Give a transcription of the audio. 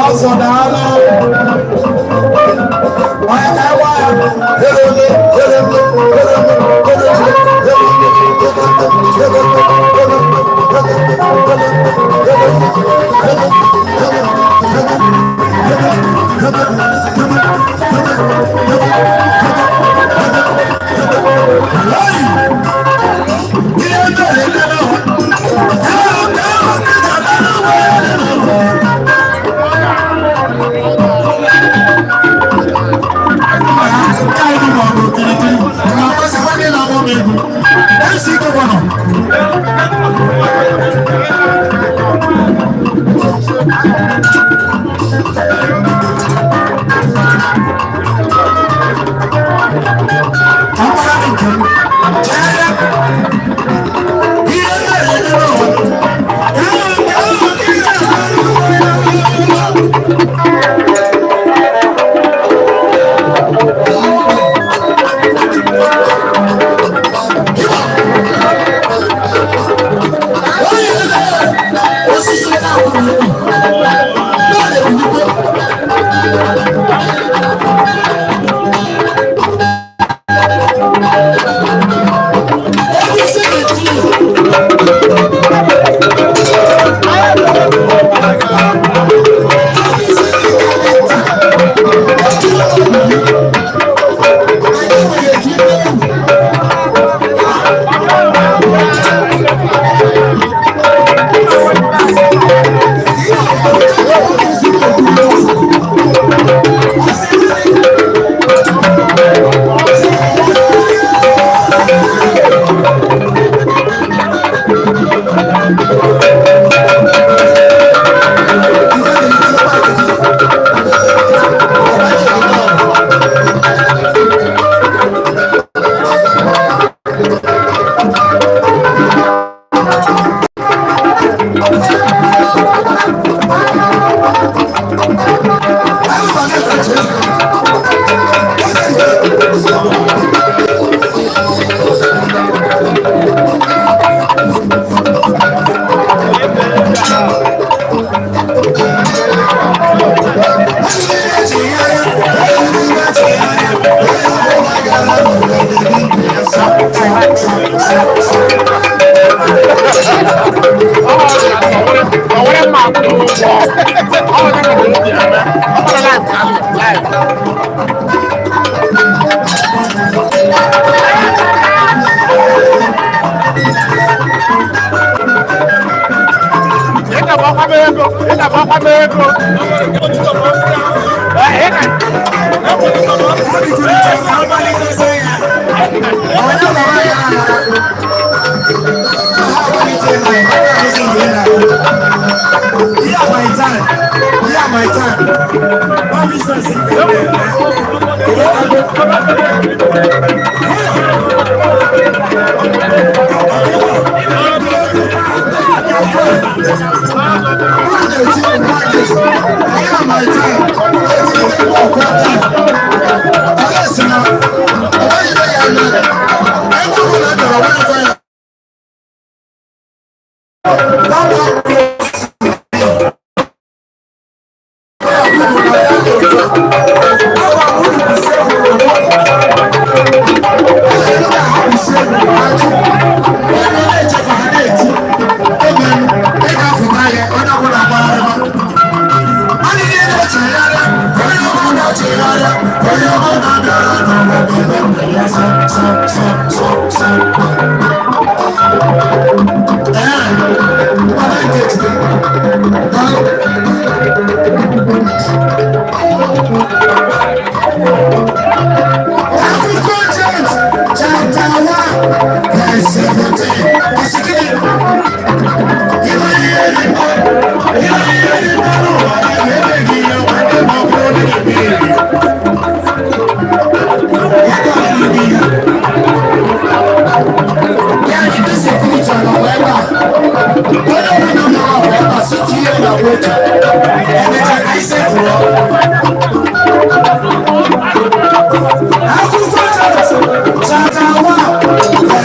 Ọzọ daalụ. Onye ka ịgba ya? Erele, erele, erele, erele, erele, MC Governor. Agbára nìkan jẹ́ ihe mere nínú. Osisi na-akwụ n'ụkwụ na-ebulikwe. Egwu 17. Ọwọ́rẹ́ máa kú ụgwọ. Ọ dị ka o ji eme. Ọ bụrụ live ka m live. Ị ga-agbakwa m ego. Ị ga-agbakwa m ego. Ee, ị ga. Yeah, my time. Yeah, my time. My business is Yeah, my time.